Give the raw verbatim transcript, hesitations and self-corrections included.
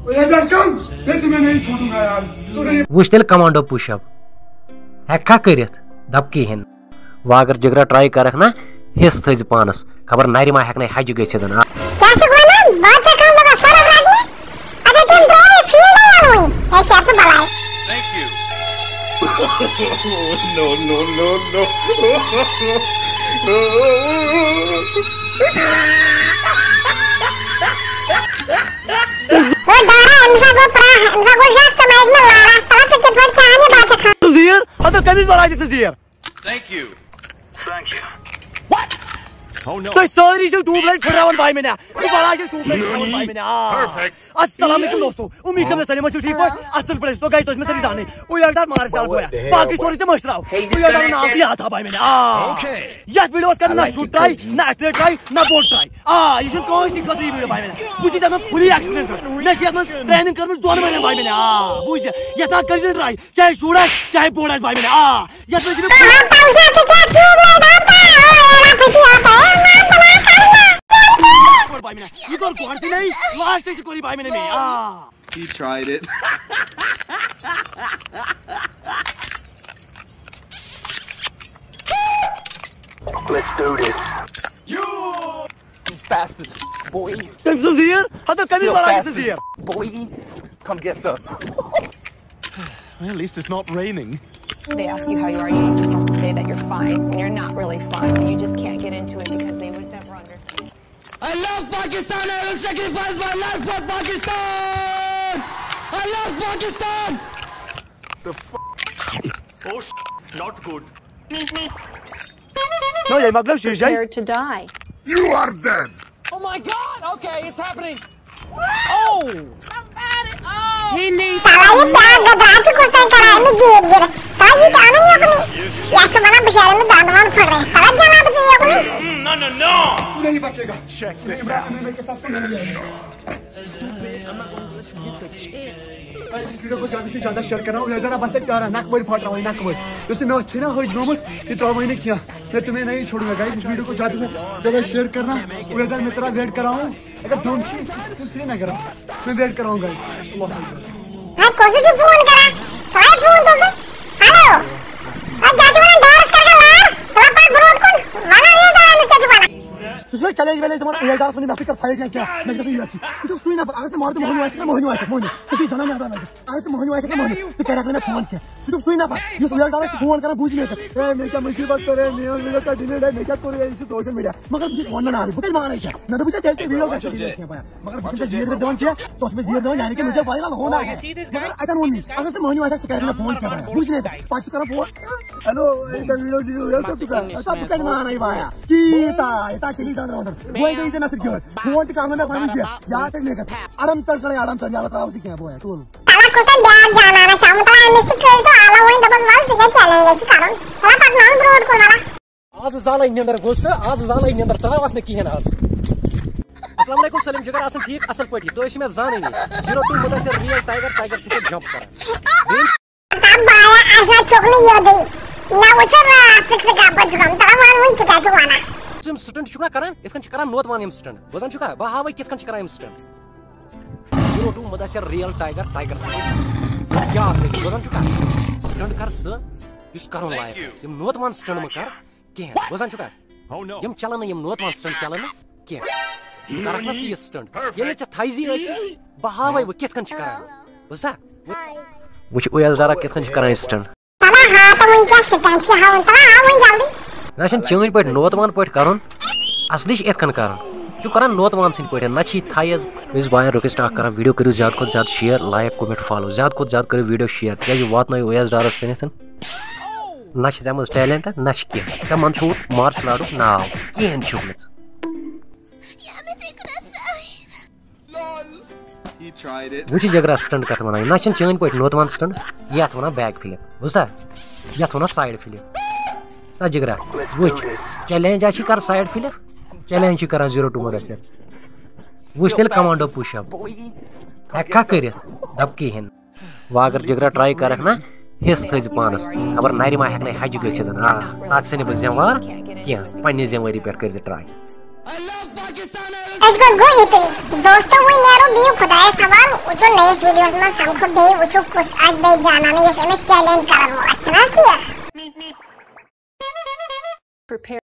ये लड़कन, मैं तुम्हें नहीं छोड़ूंगा यार। तू नहीं وٕچھ تیٚلہِ کمانڈو پُش اپ۔ ہٮ۪ککھا کٔرِتھ؟ دَپ کِہیٖنۍ۔ وۄنۍ اگر جگرا ٹراے کرکھ نا، حصہٕ تھٲیزِ پانس۔ خبر نرِ ما ہٮ۪کنَے حجہِ گٔژھِتھ۔ آ۔ کیٛاہ چھُکھ وَنان؟ بادشاہ خان لوگا سرف رٹنہِ؟ اَدٕ تٔمۍ ترٛوو یہِ فیٖلڈٕے یَنہٕ وۄنۍ۔ ہے، شیخ سُہ بلاے۔ Thank you. No, no, no, no. ہے، ڈارا، أمِس ہا گوٚو پرٛاہ، أمِس ہا گوٚو شک، ژےٚ ما ہیٚکہِ مےٚ لارا؟ تَلہ ژٕ کِتھ پٲٹھۍ چھےٚ اَنہِ بادشاہ خان؟ ژٕ زیٖر، ہَتو کَمِچ بلاے چھِ ژٕ زیٖر؟ Thank you. Thank you. What? Oh no. تُہۍ سٲری چھِو ٹیوب لایٹ پھٕٹراوان بایہِ مےٚ۔ بہٕ بلاے چھُس ٹیوب لایٹ پھٕٹراوان بایہِ مےٚ۔ آ۔ Perfect. السلام علیکم دوستو، امید چھم سٲلِم ٲسِو ٹھیٖک پٲٹھۍ، اصل پٲٹھۍ ٲسِو۔ تو گایز، تۄہہِ چھِ مےٚ سٲری زانٕنۍ، اویو دار مارشل گویا، باقٕے سورُے ژےٚ مٔشراو۔ اویو دار ناو تہِ یاد تھاو بایہِ مےٚ۔ آ۔ یتھ ویڈیوس کرٕ نہ شوٹ ٹراے، نہ ایکٹر ٹراے، نہ بوٹ ٹراے۔ آ، یہِ چھُنہٕ کٲنٛسہِ خٲطرٕ یہِ ویڈیو بایہِ مےٚ۔ بہٕ چھُس یتھ منٛز فُلی ایکسپیرینس۔ مےٚ چھِ یتھ منٛز ٹریننگ کٔرمٕژ دۄن ؤرین بایہِ مےٚ۔ آ، بوٗزِ، یتھ ناو کٔرۍ زِ ٹراے، چاہے شُر آسہِ، چاہے بوٚڑ آسہِ بایہِ مےٚ۔ آ۔ یتھ منٛز چھِ مےٚ کوٚر بایہِ مےٚ۔ یہِ کوٚر گۄڈٕ تہِ نَے، لاسٹَس تہِ کوٚر یہِ بایہِ مےٚ۔ آ۔ He tried it. Let's do this. You fastest boy. تٔمۍ سٕنٛز زیٖر، ہتو کٔمِس Still بلاے چھِ fastest زیٖر؟ Boy. Come get some. Well, at least it's not raining. They ask you how you are, you just have to say that you're fine when you're not really fine, but you just can't get into it because they would never understand. I love Pakistan. I will sacrifice my life for Pakistan. I love Pakistan. The f- Oh, sh- not good. No, yeah, Maglo, she's Prepare to die. You are dead. Oh my God! Okay, it's happening. Oh! He needs تَلہ یہِ بیٛاکھ گدرا چھُ کُس تام کران أمِس زیٖر زیٖر۔ تَلہ یہِ تہِ اَنُن یوکُن۔ یَتھ چھُ وَنان بِچارٮ۪ن نہٕ دَنٛد وَنٛد پھٕٹرٲوِتھ۔ تَلہ جناب ژٕ یوکُن۔ No, no, no. نہیں بچے گا۔ Check this out. میں کے ساتھ تو نہیں ہے۔ اس ویڈیو کو زیادہ سے زیادہ شیئر کرنا، ذرا بس ایک پیارا نک بڑی پھٹ رہا ہوں، نک بڑی۔ اس میں اچھے نا ہو جنومس، یہ تو وہی نہیں کیا۔ میں تمہیں نہیں چھوڑوں گا گائز، اس ویڈیو کو زیادہ سے زیادہ شیئر کرنا، ذرا میں تیرا ویٹ کر رہا ہوں۔ اگر دم چھی، تو سری نگر۔ میں ویٹ کر رہا ہوں گائز۔ اللہ حافظ۔ ہاں، کون سا جو فون کرا؟ کیا فون تو تو؟ ہیلو۔ ہاں، جاسو نا ڈارس کر کے لار۔ تھوڑا پاک بروڈ کون؟ مانا یہ جانا مجھے جو بنا۔ ژٕ چھُکھ چیلنج ویلنج دِوان، اے آی ڈارس وَنُن مےٚ سۭتۍ کر فایٹ یا کیٛاہ؟ مےٚ گژھِ یوٗ ایف سی۔ ژٕ چھُکھ سُے نفر، اگر ژٕ مردٕ مۄہنیو آسہِ نا مۄہنیو آسہِ، مۄہنیو۔ ژٕ چھُے زنان یا مردٕ۔ اگر ژٕ مۄہنیو آسہِ نا مۄہنیو، ژٕ کَرکھ نہٕ مےٚ فون کینٛہہ۔ ژٕ چھُکھ سُے نفر، یُس اے آی ڈارس چھُ فون کران، بوٗزِ مےٚ تہٕ، اے، مےٚ کیٛاہ مُصیٖبت کٔر، اے، میون ویٖڈیو کَتھ ڈِلیٖٹ، اے، مےٚ کیٛاہ کوٚر، اے، یہِ چھُ سوشل میٖڈیا۔ مگر بہٕ چھُس وَنان نہٕ، بہٕ کَتہِ مانَے ژےٚ؟ مےٚ دوٚپُے ژےٚ تیٚلہِ تہِ ویٖڈیو گژھِ ڈِلیٖٹ کینٛہہ بَیا۔ مگر بہٕ چھُس ژےٚ زیٖر دِوان کینٛہہ، ژٕ اوسُکھ مےٚ زیٖر دِوان، یعنی کہِ مےٚ چھےٚ وایرل ہونا ہے۔ مگر اَتٮ۪ن ووٚن مےٚ، اگر ژٕ مۄہنیو آسکھ، ژٕ کَرکھ نہٕ مےٚ فون کینٛہہ بَیا۔ بوٗزِ مےٚ تہٕ؟ پَتہٕ چھُس کران فون۔ ہیلو، یہِ کیٛاہ ویٖڈیو ڈِلیٖٹ، یہِ اوس ژٕ کَتھ، ژٕ کَتہِ مانَے بَیا؟ چیٖتا، یہِ تَتھ چھِ نِش دَنٛد روزان۔ وۄنۍ گٔے ژےٚ مےٚ سۭتۍ گِہٲر۔ فون تہِ کَرُن مےٚ پَنُن زِ۔ یا تَتہِ لیکھِتھ۔ اَڑَم تَل کَڑَے، اَڑَم تَل، یَلہٕ ترٛاوَو تہِ کینٛہہ، بویا، تُل۔ تَلہ کُس تام بیٛاکھ جانانا چھُ آمُت، تَلہ أمِس تہِ کٔرۍ تو اَلہٕ وۄنۍ، دوٚپُس، وَلہٕ ژٕ کیٛاہ چیلنج چھِ کَرُن؟ تَلہ پَکناوُن برٛونٛٹھ کُن، وَلہ۔ آز زالے نیندر گوٚژھ تہٕ آز زالے نیندر، ژاو اتھ نہٕ کِہیٖنۍ آز۔ السلام علیکم سلیم جگر، آسان ٹھیٖک، اصل پٲٹھی، تُہۍ ٲسِو مےٚ زانٲنی۔ Zero two Mudassir rail tiger, tiger سۭتۍ جمپ کران۔ تَتھ بایا اَسہِ نہ چھُکھ نہٕ یوٚدُے۔ مےٚ وٕچھ راتھ ژٕ کِتھ کَپٲرۍ چھُکھ آمُت، تَلہ وَن وۄنۍ ژٕ کیٛاہ چھُکھ وَنان؟ یُس یِم سٹنٹ چھُکھ نہ کران، یِتھ کٔنۍ چھِ کران نوتوان یِم سٹنٹ، بوزان چھُکھا؟ بہٕ ہاوے کِتھ کٔنۍ چھِ کران یِم stunt. Zero two Mudassir rail tiger, tiger سۭتۍ کیٛاہ آسہِ، بوزان چھُکھا؟ سٹنٹ کر سُہ، یُس کرُن لایق آسہِ۔ یِم نوتوان سٹنٹ مہ کر۔ کینٛہہ۔ بوزان چھُکھا؟ Oh no۔ یِم چلن نہٕ، یِم نوتوان سٹنٹ چلن نہٕ کینٛہہ۔ کرکھ نہ ژٕ یہِ سٹنٹ۔ ییٚلہِ نہٕ ژےٚ تھایزی ٲسی، بہٕ ہاوے وۄنۍ کِتھ کٔنۍ چھِ کران۔ بوٗزتھا؟ وٕچھ اویس ڈارا کِتھ کٔنۍ چھِ کران یہِ سٹنٹ۔ تبا ہا تہٕ وٕنۍ کیٛاہ سٹنٹ چھِ ہاوُن؟ تبا ہا وٕنۍ جلدی۔ نہ چھُنہٕ چٲنۍ پٲٹھۍ نوتوان پٲٹھۍ کرُن۔ اصلی چھِ یِتھ کٔنۍ کرُن۔ یہِ چھُ کران نوتوان سٕنٛدۍ پٲٹھۍ، نہ چھِ یہِ تھایز۔ میٲنِس بایَن request اکھ کران، ویڈیو کٔرِو زیادٕ کھۄتہٕ زیادٕ شیئر، لایک، کومنٹ، فالو۔ زیادٕ کھۄتہٕ زیادٕ کٔرِو ویڈیو شیئر، کیازِ یہِ واتنٲیِو اویس ڈارس تانٮ۪تھ۔ نہ چھِ ژےٚ منٛز ٹیلنٹ، نہ چھِ کینٛہہ۔ ژےٚ منٛز چھُ مارشل آرٹُک ناو، کِہیٖنۍ چھُکھ نہٕ ژٕ۔ He tried it. وٕچھ یہِ جگرا سٹنٹ کتھ ونان، یہِ نہ چھِنہٕ چٲنۍ پٲٹھۍ نوتوان سٹنٹ، یتھ ونان بیک فلپ، بوٗزتھا؟ یتھ ونان سایڈ فلپ۔ سا جگرا، وٕچھ، چیلنج آ چھی کر سایڈ فلپ، چیلنج چھی کران زیٖرو ٹو مُدثر۔ وٕچھ تیٚلہِ کمانڈو پُش اپ۔ ہٮ۪ککھا کٔرِتھ؟ دپ کِہیٖنۍ۔ وۄنۍ اگر جگرا ٹراے کرکھ نا، حصہٕ تھٲیزِ پانس۔ خبر نرِ ما ہٮ۪کنَے حجہِ گٔژھِتھ۔ آ، تتھ چھِسے نہٕ بہٕ ذمہٕ وار کینٛہہ۔ پننہِ ذمہٕ وٲری پٮ۪ٹھ کٔرزِ ٹراے۔ I love Pakistan. أسۍ گوٚژھ گوٚو یُتُے۔ دوستو، وۄنۍ نیرو بیٚیہِ خۄدایَس حوال، وٕچھو نٔیِس ویٖڈیوَس منٛز سَمکھو بیٚیہِ، وٕچھو کُس آسہِ بیٚیہِ جانان یُس أمِس challenge کَرَن وول آسہِ، چھُنہٕ حظ ٹھیٖک؟